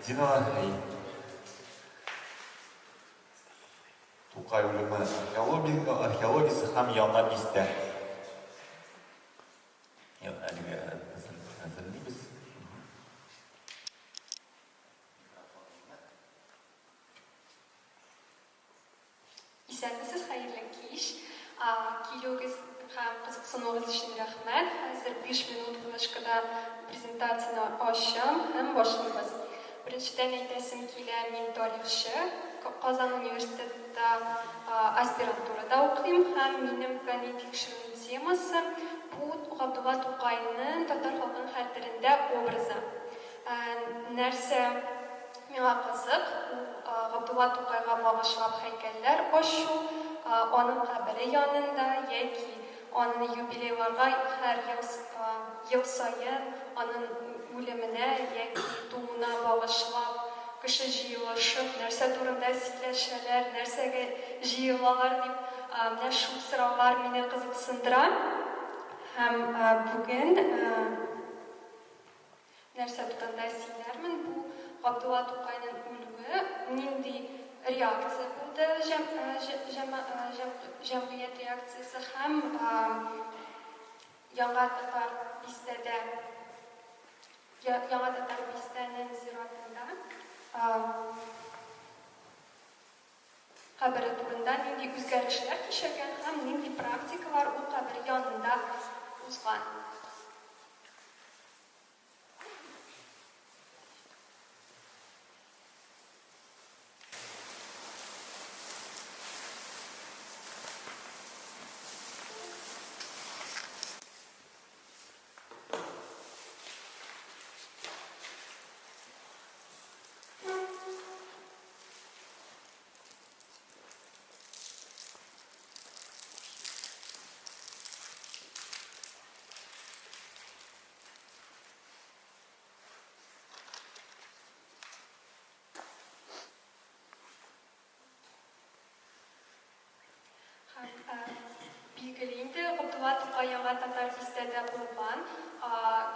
Фәхретдинова. Әй. Тукай үлеме археологиясе һәм Яңа бистә. Әлегә әзерлибез. Исәнмесез, хәерле кич. Килүегез һәм кызыксынуыгыз өчен рәхмәт. Хәзер 5 минут флешкада презентацияне ачам һәм башлыйбыз. Беренчедән әйтәсем килә, мин тарихчы, Казан университетында аспирантурада укыйм һәм минем фәнни тикшеренү темасы бу Габдулла Тукайның татар халкының хәтерендә образы. Нәрсә миңа кызык, ул Габдулла Тукайга багышлап һәйкәлләр ачу, аның кабере янында яки аны юбилейларга һәр ел ел саен аның үлеменә яки тууына багышлап кеше җыелышып нәрсә турында сөйләшәләр, нәрсәгә җыелалар дип, менә шул сораулар мине кызыксындыра. Һәм бүген. Нәрсә турында сөйләрмен, бу Габдулла Тукайның үлүе нинди реакция булды, җәмгыять реакциясе һәм Яңа татар бистәдә, Яңа татар бистәнең зиратында кабере турында нинди үзгәрешләр кичергән һәм нинди практикалар ул кабер янында узган. Һәм билгеле инде, Габдулла Тукай Яңа Татар бистәдә булган.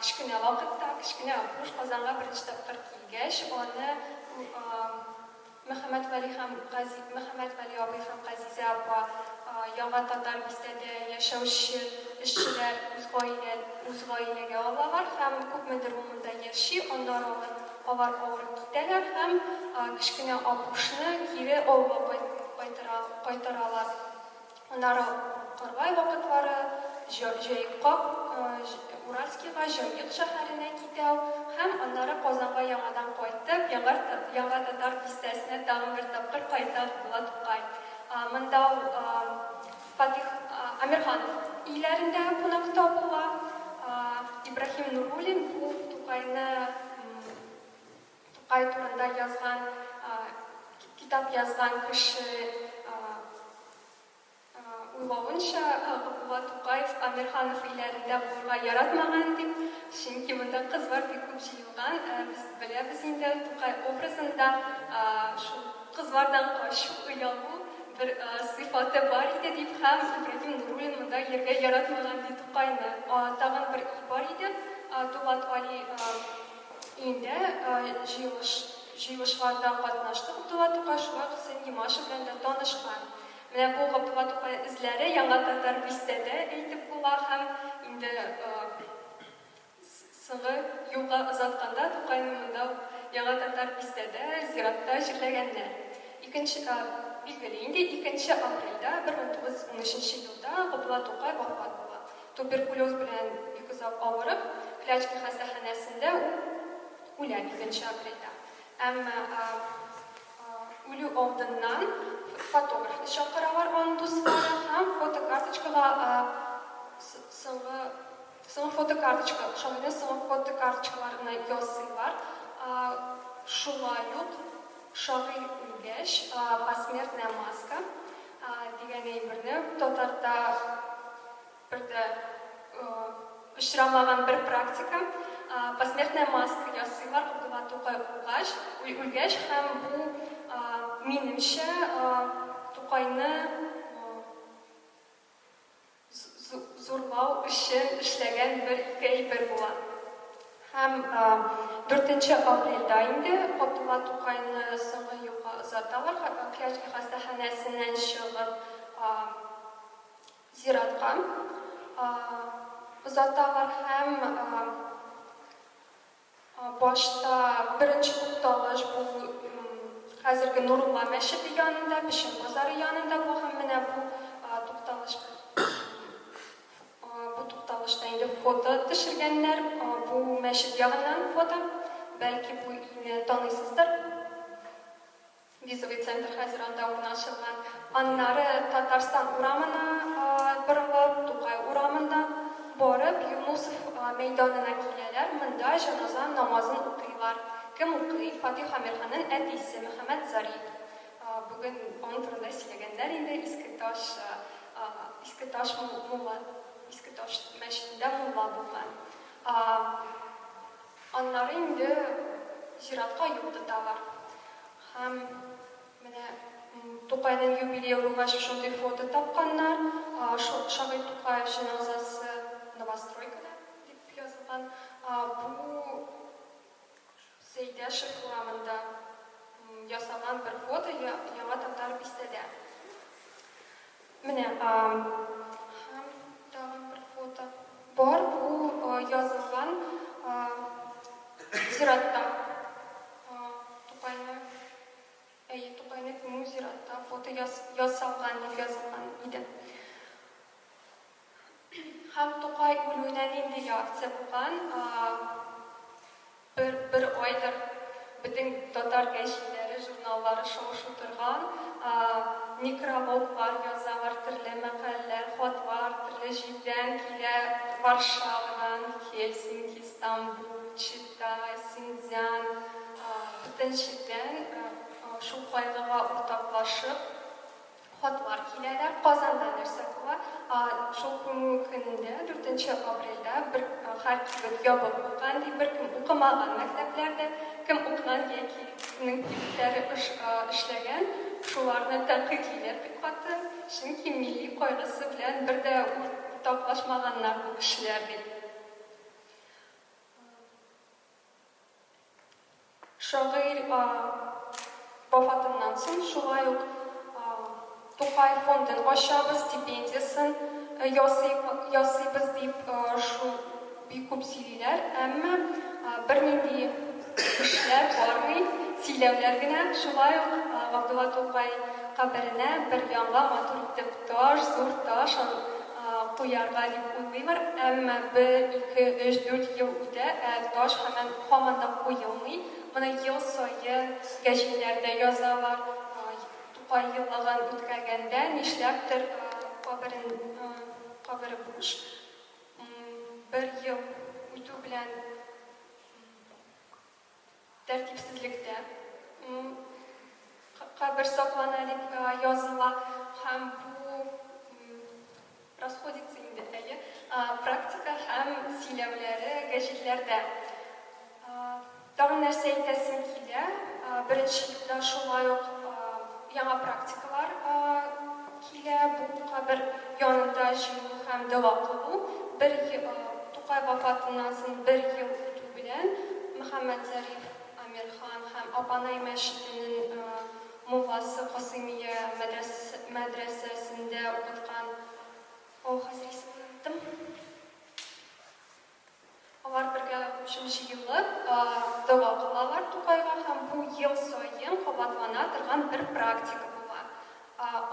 Кечкенә вакытта, кечкенә Апуш Казанга беренче тапкыр килгәч, аны Мөхәммәтвәли һәм Гази, Мөхәммәтвәли абый һәм Газизә апа Яңа Татар бистәдә яшәүче эшчеләр үз гаилә, үз гаиләгә алалар һәм күпмедер ул монда яши, аннары алар, алар авырып китәләр һәм кечкенә Апушны кире авылга кайтара, кайтаралар. Аннары Кырлай вакытлары, Җаекка, Уральскига, Җаек шәһәренә китә ул һәм аннары Казанга яңадан кайтып, Яңа Татар бистәсенә тагын бер тапкыр кайта Габдулла Тукай. Монда ул Фатих Әмирханов өйләрендә кунакта була. Ибраһим Нуруллин бу Тукайны Тукай турында язган, китап язган кеше уйлавынча, Габдулла Тукаев Әмирханов өйләрендә булырга яратмаган дип, чөнки монда кызлар бик күп җыелган, без беләбез инде, Тукай образында шул кызлардан качу, оялу бер сыйфаты бар иде дип һәм Ибраһим Нуруллин монда йөрергә яратмаган ди Тукайны. Тагын бер өй бар иде, Дулат Али Өендә җыелыш, җыелышларда катнашты Габдулла Тукай, шулай ук Хөсәен Гимашев белән дә танышкан. Менә бу Габдулла Тукай эзләре Яңа Татар бистәдә әйтеп була һәм инде соңгы юлга озатканда Тукайны монда ук Яңа Татар бистәдә, зиратта җирләгәннәр. Икенче, билгеле инде, икенче апрельдә 1913 елда Габдулла Тукай вафат була. Туберкулез белән бик озак авырып, Клячкин хастаханәсендә ул үлә икенче апрельдә. Әмма үлү алдыннан фотографны чакыралар аның дуслары һәм фотокарточкага соңгы соңгы фотокарточка, шагыйрьнең соңгы фотокарточкаларны ясыйлар. Шулай ук шагыйрь үлгәч, посмертная маска дигән әйберне татарда бер дә очрамаган бер практика. Посмертная маска ясыйлар Габдулла Тукай улгач, үлгәч һәм бу, минемчә, Тукайны зурлау өчен эшләгән бер ике әйбер була. Һәм 4 апрельдә инде Габдулла Тукайны соңгы юлга озаталар, Клячкин хастаханәсеннән чыгып зиратка озаталар һәм башта беренче тукталыш бу хәзерге Нурулла мәчете янында, Печән базары янында була һәм менә бу тукталыш. Бу тукталышта инде фото төшергәннәр. Бу мәчет ягыннан фото. Бәлки бу өйне таныйсыздыр. Визовый центр хәзер анда урнашылган. Аннары Татарстан урамына борылып, Тукай урамында барып, Юнусов мәйданына киләләр. Монда җеназа намазын укыйлар. Кем укый? Фатих Әмирханның әтисе Мөхәммәт Зариф. Бүген аның турында сөйләгәннәр инде, Иске Таш, Иске Таш мулла, Иске Таш мәчетендә мулла булган. Аннары инде зиратка юл тоталар. Һәм менә Тукайның юбилее булгач, шундый фото тапканнар. Шагыйрь Тукаев җеназасы новостройкада дип язылган. Бу Сәйдәшев урамында ясалган бер фото Яңа Татар бистәдә. Менә һәм тагын бер фото бар, бу язылган зиратта Тукайны, әйе, Тукайны күмү зиратта фото ясалган дип язылган иде. Һәм Тукай үлүенә нинди реакция булган? Бер, бер айдыр бөтен татар гәҗитләре, журналлары шау-шу торган, некрологлар язалар, төрле мәкаләләр, хатлар төрле җирдән килә, Варшавадан, Хельсинки, Стамбул, Чита, Синьцзян, бөтен җирдән шул кайгыга уртаклашып, Хатлар киләләр. Казанда нәрсә була? Шул күмү көнендә, дүртенче апрельдә, бер һәр кибет ябык булган, ди, беркем укымаган мәктәпләрдә. Кем укыган яки кемнең кибетләре эшләгән, шуларны тәнкыйтьлиләр бик каты, чөнки милли кайгысы белән бер дә уртаклашмаганнар бу кешеләр, ди. Шагыйрь вафатыннан соң шулай ук Тукай фондын ачабыз, стипендиясен ясыйбыз дип шул бик күп сөйлиләр, әмма бернинди эшләр бармый, сөйләүләр генә. Шулай ук Габдулла Тукай каберенә бер яңа матур итеп таш, зур таш куярга дип уйлыйлар, әмма бер, ике, өч, дүрт ел үтә, ә таш һаман, һаман да куелмый. Моны ел саен гәҗитләрдә язалар. Тукай еллыгын үткәргәндә, нишләптер, каберен, кабере буш. Бер ел үтү белән тәртипсезлектә кабер саклана дип языла һәм бу расходится инде, әйе, практика һәм сөйләүләре гәҗитләрдә. Тагын нәрсә әйтәсем килә, беренче елда шулай ук яңа практикалар килә, бу кабер янында җыелу һәм дога кылу. Бер Тукай вафатыннан соң бер ел үтү белән Мөхәммәтзариф Әмирхан һәм Апанай мәчетенең мулласы Касыймия мәдрәсәсендә укыткан, о, хәзер исемен оныттым. Алар бергә өчен җыелып, дога кылалар Тукайга һәм бу ел саен кабатлана торган бер практика була.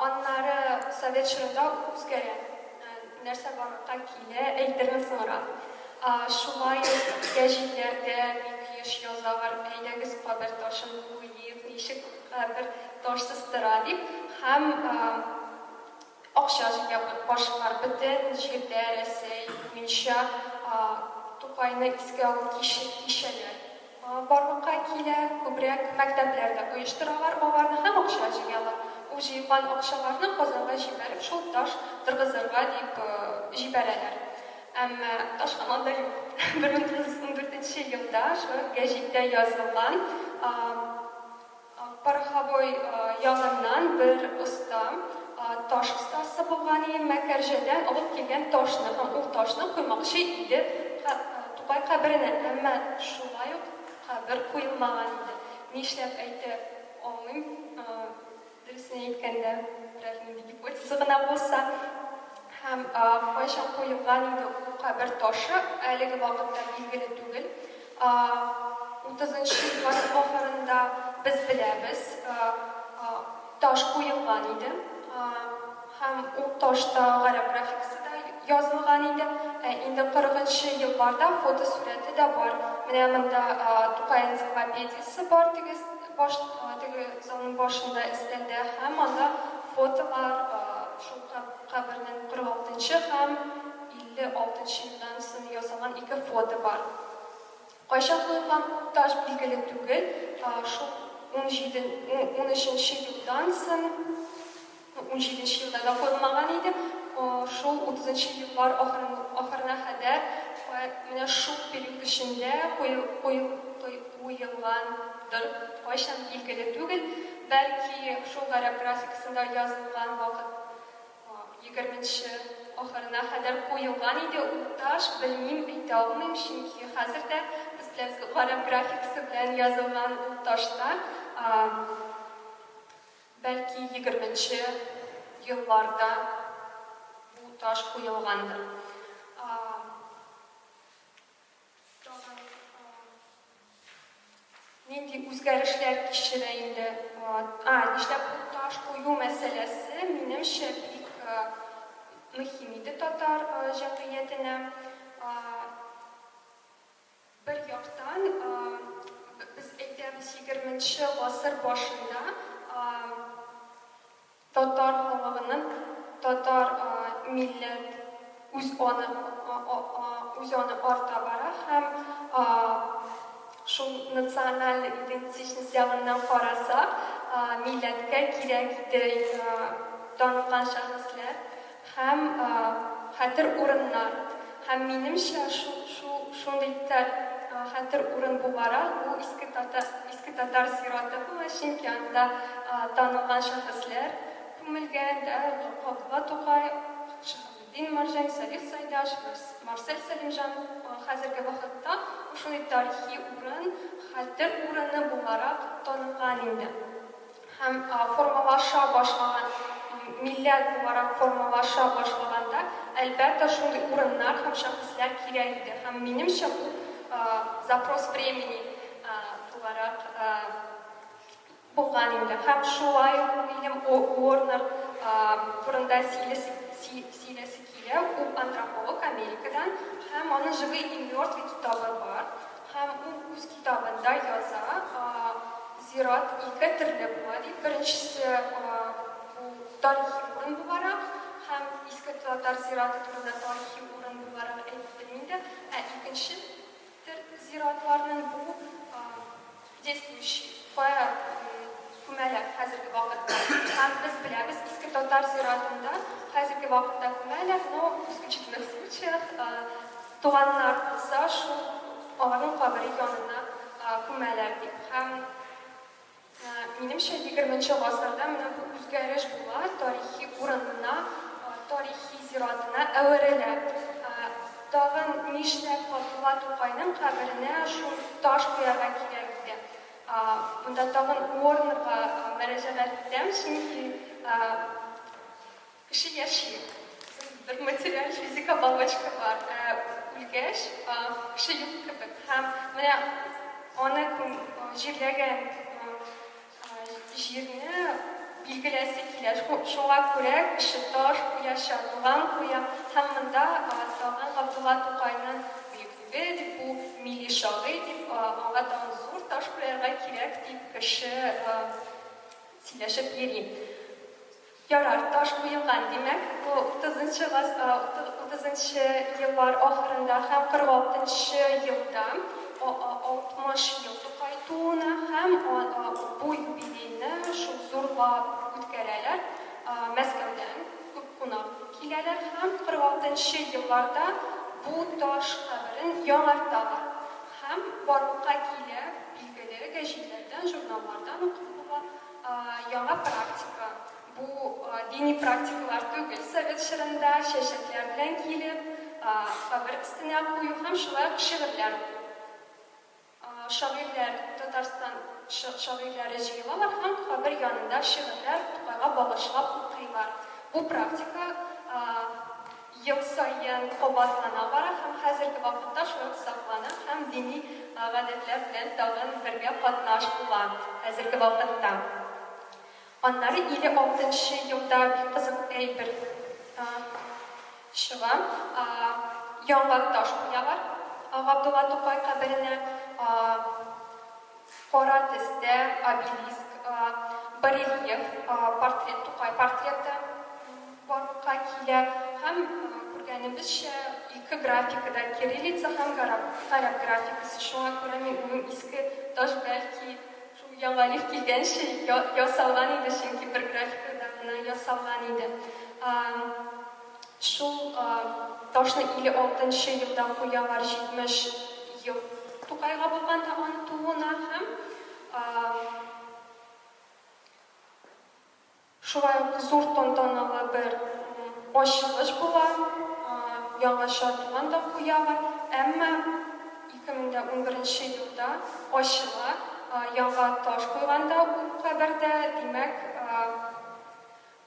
Аннары совет чорында үзгәрә. Нәрсә барлыкка килә, әйтермен соңрак. Шулай ук гәҗитләрдә бик еш язалар, әйдәгез кабер ташын куйыйк, ничек кабер ташсыз тора дип һәм Акча җыя башлар бөтен җирдә Рәсәй буенча Тукайны искә алу кичәләр барлыкка килә, күбрәк мәктәпләрдә оештыралар аларны һәм акча җыялар. Ул җыелган акчаларны Казанга җибәреп, шул таш торгызырга дип җибәрәләр. Әмма таш һаман да юк. 1914 елда шул гәҗиттә язылган Пороховой ягыннан бер оста таш остасы булган иде, Мәкәрҗәдән алып килгән ташны һәм ул ташны куймакчы иде Тукай каберенә, әмма шулай ук кабер куелмаган иде. Нишләп әйтә алмыйм, дөресен әйткәндә, берәр нинди гипотеза гына булса. Һәм кайчан куелган иде ул кабер ташы, әлеге вакытта билгеле түгел. Утызынчы еллар ахырында, без беләбез, таш куелган иде. Һәм ул ташта гарәп графикасы да язылган иде. Ә инде кырыгынчы елларда фотосурәте дә бар. Менә монда Тукай энциклопедиясе бар теге баш теге залның башында өстәлдә һәм анда фотолар шул кабернең 46 нчы һәм 56 нчы елдан соң ясалган ике фото бар. Кайчан куелган ул таш билгеле түгел, шул унҗиде, унөченче елдан соң, унҗиденче елда да куелмаган иде, шул утызынчы еллар ахырына кадәр, менә шул период эчендә куелгандыр, кайчан билгеле түгел, бәлки шул гарәп графикасында язылган вакыт Егерменче ахырына кадәр куелган иде ул таш, белмим, әйтә алмыйм, чөнки хәзер дә без беләбез, гарәп графикасы белән язылган ул ташта, бәлки егерменче елларда бу таш куелгандыр. Тагын нинди үзгәрешләр кичерә инде? А, нишләп бу таш кую мәсьәләсе, минемчә, бик мөһим иде татар җәмгыятенә. Бер яктан, без әйтәбез, егерменче гасыр башында Татар халыгының татар милләт үз аны үз аны арта бара һәм шул национальный идентичность ягыннан карасак, милләткә кирәк иде танылган шәхесләр һәм хәтер урыннар. Һәм минемчә, шул шул шундый хәтер урын буларак бу Иске татар Иске татар зираты була, чөнки анда танылган шәхесләр күмелгән, дә, Габдулла Тукай, Шиһабетдин Мәрҗани, Салих Сәйдәш, Марсель Сәлимҗанов. Хәзерге вакытта ул шундый тарихи урын, хәтер урыны буларак танылган инде. Һәм формалаша башлаган, милләт буларак формалаша башлаганда, әлбәттә, шундый урыннар һәм шәхесләр кирәк иде. Һәм, минемчә, бу запрос времени буларак булган инде. Һәм шулай ук Уильям Уорнер турында сөйләсе килә. Ул антрополог Америкадан һәм аның Живые и мертвые китабы бар. Һәм ул үз китабында яза, Зират ике төрле була дип. Беренчесе, бу тарихи урын буларак һәм Иске Татар зираты турында тарихи урын буларак әйттем инде. Ә икенче төр зиратларның бу действующий, кая күмәләр хәзерге вакытта. Һәм без беләбез, Иске Татар зиратында хәзерге вакытта күмәләр, но в исключительных случаях, туганнар булса, шул аларның кабере янына күмәләр дип. Һәм, минемчә, егерменче гасырда менә бу үзгәреш була, тарихи урынына, тарихи зиратына әверелә. Тагын нишләп Габдулла Тукайның каберенә шул таш куярга кирәк иде? Монда тагын Уорнерга мөрәҗәгать итәм, чөнки Кеше яши. Бер материаль физик оболочка бар. Ә үлгәч, кеше юк кебек. Һәм менә аны җирләгән җирне билгеләсе килә. Шуңа күрә кеше таш куя, чардуган куя. Һәм монда тагын Габдулла Тукайның бөеклеге дип, бу милли шагыйрь дип, аңа тагын зур таш куярга кирәк дип кеше сөйләшеп йөри. Ярар, таш куелган, димәк, бу утызынчы гас утызынчы еллар ахырында һәм 46 нчы елда 60 ел Тукай тууына һәм бу юбилейны шул зурлап үткәрәләр, Мәскәүдән күп кунак киләләр һәм 46 нчы елларда бу таш каберен яңарталар һәм барлыкка килә, билгеле, гәҗитләрдән, журналлардан укып була, яңа практика. Бу дини практикалар түгел, совет чорында чәчәкләр белән килеп, кабер өстенә кую һәм шулай ук шигырьләр уку. Шагыйрьләр, Татарстан шагыйрьләре җыелалар һәм кабер янында шигырьләр Тукайга багышлап укыйлар. Бу практика ел саен кабатлана бара һәм хәзерге вакытта шулай ук саклана һәм дини гадәтләр белән тагын бергә катнаш була хәзерге вакытта. Аннары 56 нчы елда бик кызык әйбер чыга. Яңа таш куялар Габдулла Тукай каберенә. Кара төстә обелиск, барельеф, портрет, Тукай портреты барлыкка килә һәм, күргәнебезчә, ике графикада, кириллица һәм гарәп графикасы. Шуңа күрә мин уйлыйм, иске таш бәлки шул яңалиф килгәнче ясалган иде, чөнки бер графикада гына ясалган иде. Шул ташны 56 нчы елда куялар, 70 ел Тукайга булганда аның тууына һәм шулай ук зур тантаналы бер ачылыш була, яңача туган да куялар, әмма 2011 нче елда ачыла, яңа таш куйганда ул кабердә, димәк,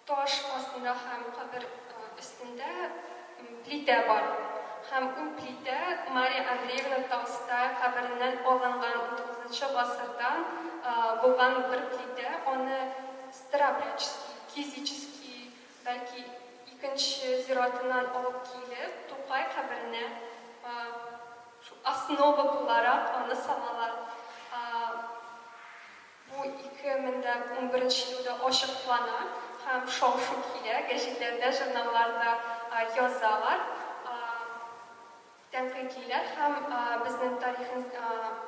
Таш астында һәм кабер өстендә плитә бар. Һәм ул плитә Мария Андреевна Толстая кабереннән алынган, унтугызынчы гасырдан булган бер плитә. Аны Старообрядческий, Кизический, бәлки, икенче зиратыннан алып килеп, Тукай каберенә шул основа буларак аны салалар. Бу 2011 елда ачыклана һәм шау-шу килә, гәҗитләрдә, журналларда язалар, тәнкыйтьлиләр һәм безнең тарих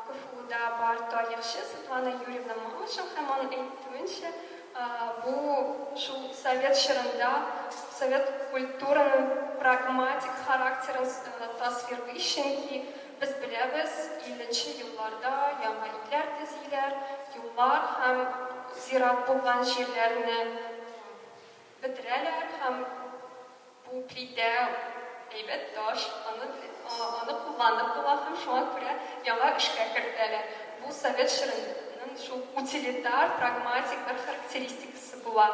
КФУда бар тарихчы Светлана Юрьевна Малышева һәм аның әйтүенчә, бу шул совет чорында совет культураның прагматик характерын тасвирлый, чөнки Без беләбез, илленче елларда яңа өйләр төзиләр, юллар һәм зират булган җирләрне бетерәләр һәм бу плитә әйбәт таш, аны аны кулланып була һәм шуңа күрә яңа эшкә кертәләр. Бу совет чорының шул утилитар, прагматик бер характеристикасы була.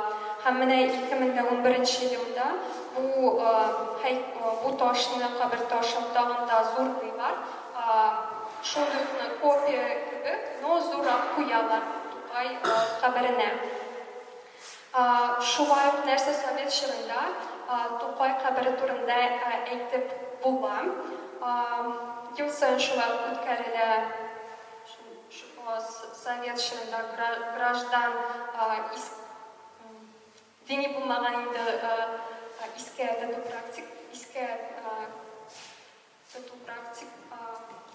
Һәм менә 2011 елда бу һәй бу ташны, кабер ташын тагын да зурлыйлар. Шундый ук копия кебек, но зуррак куялар Тукай каберенә. Шулай ук нәрсә совет чорында Тукай кабере турында әйтеп була. Ел саен шулай ук үткәрелә совет чорында граждан дини булмаган инде искә тоту практик искә Тоту практик,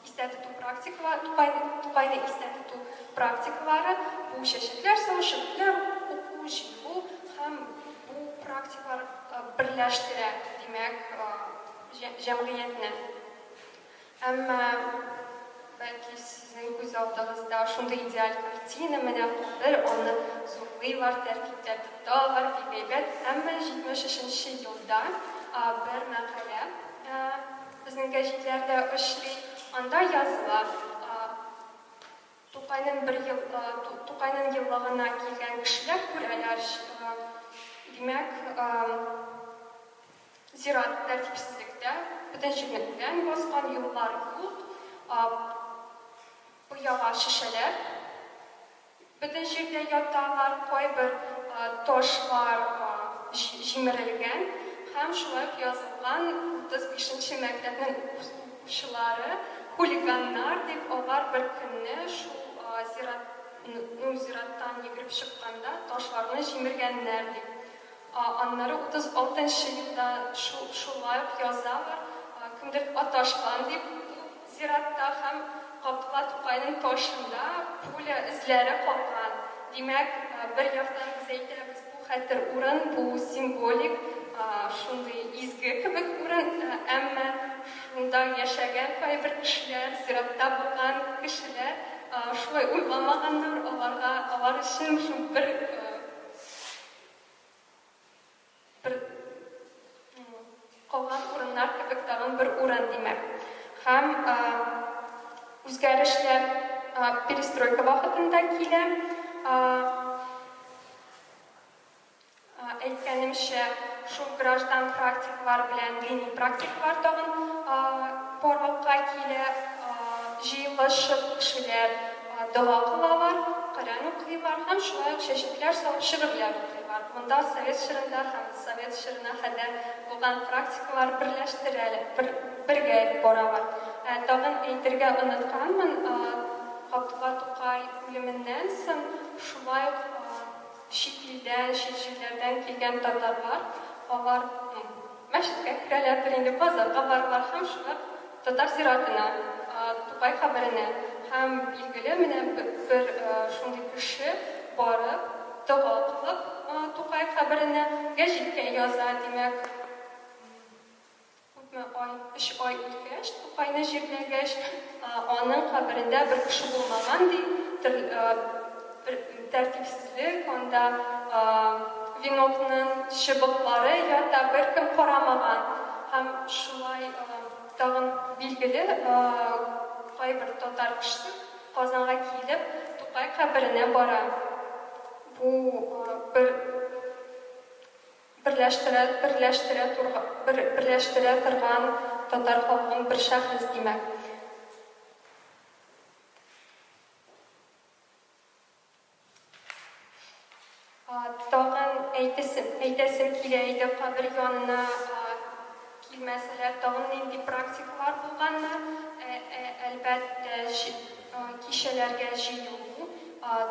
истә тоту практикалары, Тукай, Тукайны истә тоту практикалары, бу чәчәкләр салу, шигырьләр уку, җыелу һәм бу практикалар берләштерә, димәк, җәмгыятьне. Әмма, бәлки, сезнең күз алдыгызда шундый идеаль картина, менә кабер, аны зурлыйлар, тәртиптә тоталар, бик әйбәт. Әмма 73 нче елда бер мәкалә Безнең гәҗитләрдә очрый. Анда языла, Тукайның бер ел, Тукайның еллыгына килгән кешеләр күрәләр, димәк, зират тәртипсезлектә, бөтен җирне үлән баскан, юллар юк, пыяла шешәләр Бөтен җирдә яталар, кайбер ташлар җимерелгән һәм шулай ук язылган 35 нче мәктәпнең укучылары хулиганнар дип, алар бер көнне шул зират, ну, зираттан йөгереп чыкканда ташларны җимергәннәр дип. Аннары 36 нчы елда шулай ук язалар, кемдер аташкан дип ул зиратта һәм Габдулла Тукайның ташында пуля эзләре калган. Димәк, бер яктан без әйтәбез, бу хәтер урын, бу символик, шундый изге кебек урын, әмма шунда яшәгән кайбер кешеләр, зиратта булган кешеләр шулай уйламаганнар, аларга, алар өчен шул бер. урын, димәк. Һәм үзгәрешләр перестройка вакытында килә. Әйткәнемчә, шул граждан практикалар белән дини практикалар тагын барлыкка килә. Җыелышып кешеләр дога кылалар, Коръән укыйлар һәм шулай ук чәчәкләр салып шигырьләр укыйлар. Монда совет чорында һәм совет чорына кадәр булган практикалар берләштерәләр, бергә баралар. Тагын әйтергә онытканмын, Габдулла Тукай үлеменнән соң шулай ук Чит илдән, чит җирләрдән килгән татарлар, алар мәчеткә керәләрдер инде, базарга баралар һәм шулай татар зиратына, Тукай каберенә. Һәм, билгеле, менә бер шундый кеше барып, дога кылып Тукай каберенә, гәҗиткә яза, димәк. Күпме ай, өч ай үткәч, Тукайны җирләгәч, аның каберендә бер кеше булмаган, ди, бер тәртипсезлек, анда венокның чыбыклары ята, беркем карамаган. Һәм шулай тагын билгеле, кайбер татар кешесе Казанга килеп, Тукай каберенә бара. Бу бер. Берләштерә, берләштерә торга, бер, берләштерә торган татар халкын бер шәхес, димәк. Тагын әйтесем, әйтәсем килә иде, кабер янына килмәсәләр, тагын нинди практикалар булганнар? Әлбәттә, кичәләргә җыелу,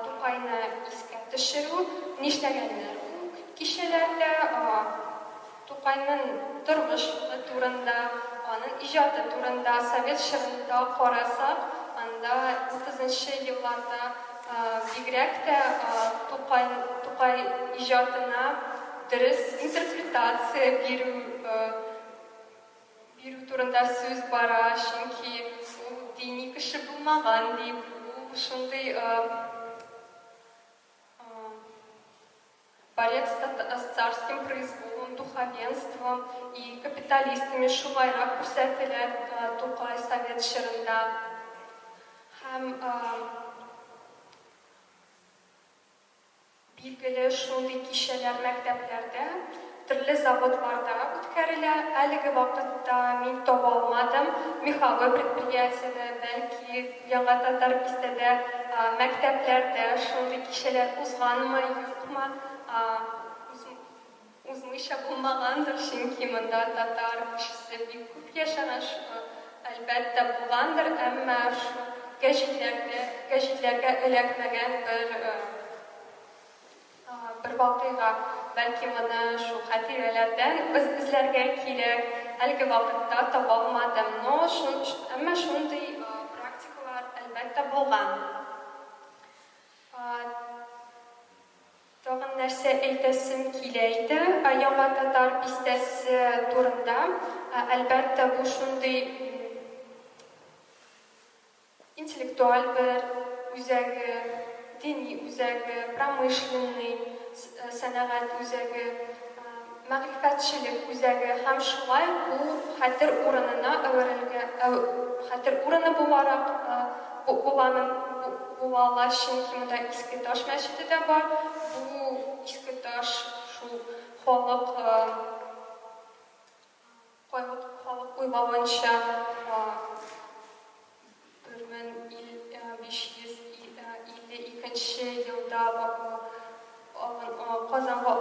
Тукайны искә төшерү, нишләгәннәр ул кичәләрдә, Тукайның тормыш юлы турында, аның иҗаты турында, совет чорында карасак, анда утызынчы елларда бигрәк тә Тукай, Тукай иҗатына дөрес интерпретация бирү, Бирү турында сүз бара, чөнки ул дини кеше булмаган, дип, ул шундый борец с царским произволом, духовенством и капиталистами шулайрак күрсәтелә Тукай совет чорында. Һәм Билгеле, шундый кичәләр мәктәпләрдә, төрле заводларда үткәрелә. Әлеге вакытта мин таба алмадым. Меховой предприятиедә, бәлки, Яңа Татар бистәдә, мәктәпләрдә шундый кичәләр узганмы, юкмы, Узмыйча булмагандыр, чөнки монда татар кешесе бик күп яшәгән, әлбәттә, булгандыр, әмма шул гәҗитләрдә, гәҗитләргә эләкмәгән бер бер вакыйга. Бәлки моны шул хатирәләрдән эзләргә кирәк, әлеге вакытта таба алмадым, но әмма шундый практикалар, әлбәттә, булган. Тагын нәрсә әйтәсем килә иде Яңа Татар бистәсе турында. Әлбәттә, бу шундый интеллектуаль бер үзәге, дини үзәге, промышленный, сәнәгать үзәге, мәгърифәтчелек үзәге һәм шулай ук бу хәтер урынына әверелгән, хәтер урыны буларак була була ала, чөнки монда Иске Таш мәчете дә бар. Бу Иске Таш шул халык халык халык уйлавынча 1552 елда Казанга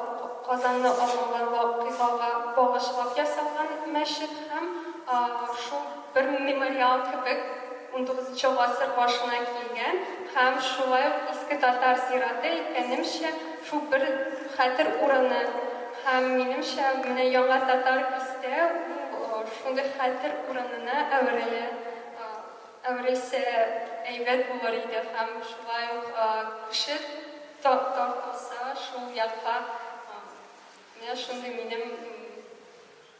Казанны алынган вакыйгага багышлап ясалган мәчет һәм шул бер мемориал кебек унтугызынчы гасыр башына килгән һәм шулай ук Иске Татар зираты, әйткәнемчә, шул бер хәтер урыны. Һәм, минемчә, менә Яңа Татар бистә ул шундый хәтер урынына әверелә. Әверелсә әйбәт булыр иде һәм шулай ук кеше тартылса шул якка. Менә шундый минем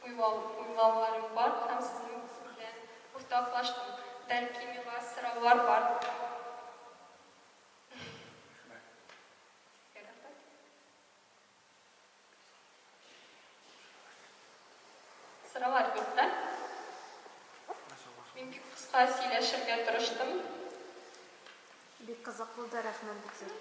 уйлауларым бар һәм сезнең белән уртаклаштым. Бәлки миңа сораулар бар. Сезгә рәхмәт. Сораулар юк, да? Мин бик кыска сөйләшергә тырыштым. Бик кызык булды, рәхмәт бик зур.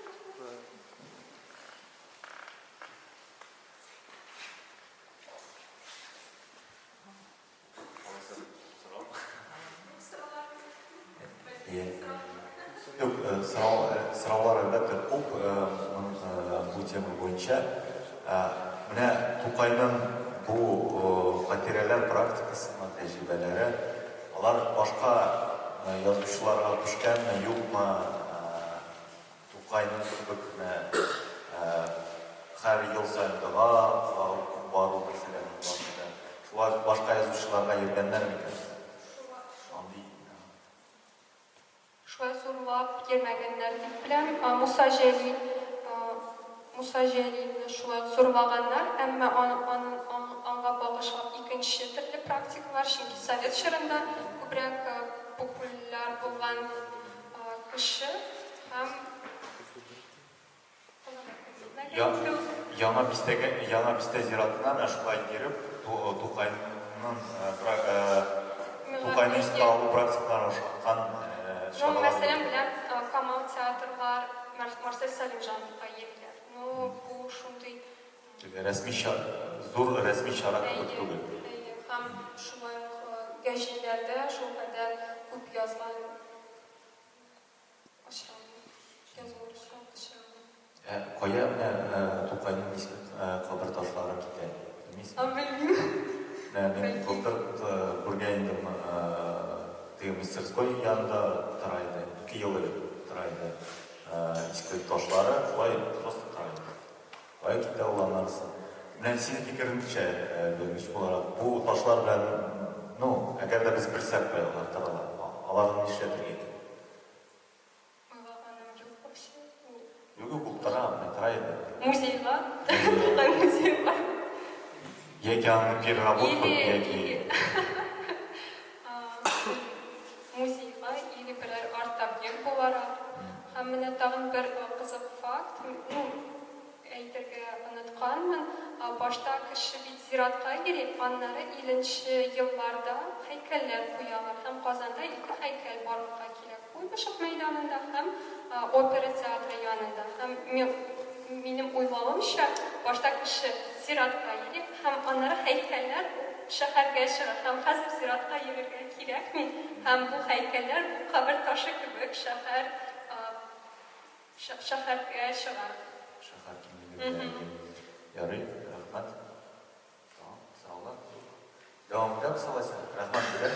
Юк, сорау, сораулар әлбәттә күп бу тема буенча. Менә Тукайның бу хатирәләр практикасыннан тәҗрибәләре, алар башка язучыларга күчкәнме, юкмы? Тукайның кебек менә һәр ел саен дога укып бару, мәсәлән, башында. Шулай ук башка язучыларга йөргәннәр микән? Андый. Шулай зурлап йөрмәгәннәр дип беләм. Муса Җәлил, Муса Җәлилне шулай ук зурлаганнар, әмма аңа багышлап икенче төрле практикалар, чөнки совет чорында күбрәк популяр булган кеше һәм Яңа бистәгә, Яңа бистә зиратына менә шулай йөреп, Тукайның Тукайны искә алу практикаларын ошаткан чаралар. Ну, мәсәлән, беләм, Камал театрлар, Марсель Сәлимҗановка йөриләр. Ну, бу шундый. Рәсми чара, зур рәсми чара кебек түгел. Әйе, һәм шулай ук гәҗитләрдә шулкадәр күп язган очрамый, язулар очрамый. Ә кая менә Тукайның иске кабер ташлары китә? Белмисезме? Белмим. Менә мин былтыр күргән идем, теге мастерской янында тора иде, 2 ел элек тора иде. Иске ташлары шулай просто тора иде. Кая китә ул аннан соң? Менә синең фикереңчә, белгеч буларак, бу ташлар белән, ну, әгәр дә без белсәк кая алар торалар, аларны нишләтергә икән? Уйлаганым юк вообще. Юк, юк, ул тора, менә тора иде. Музейга, Тукай музейга. Яки аны переработка, яки. Музейга или берәр арт-объект буларак. Һәм менә тагын бер кызык факт, ну, әйтергә онытканмын, башта кеше бит зиратка йөри, аннары илленче елларда һәйкәлләр куялар һәм Казанда ике һәйкәл барлыкка килә, Куйбышев мәйданында һәм Опера театры янында. Һәм минем уйлавымча, башта кеше зиратка йөри һәм аннары һәйкәлләр шәһәргә чыга һәм хәзер зиратка йөрергә кирәкми һәм бу һәйкәлләр бу кабер ташы кебек шәһәр шәһәргә чыга. Шәһәр киңлегендә. Ярый, рәхмәт. Тагын сораулар? Дәвам итәбез алайса. Рәхмәт сезгә.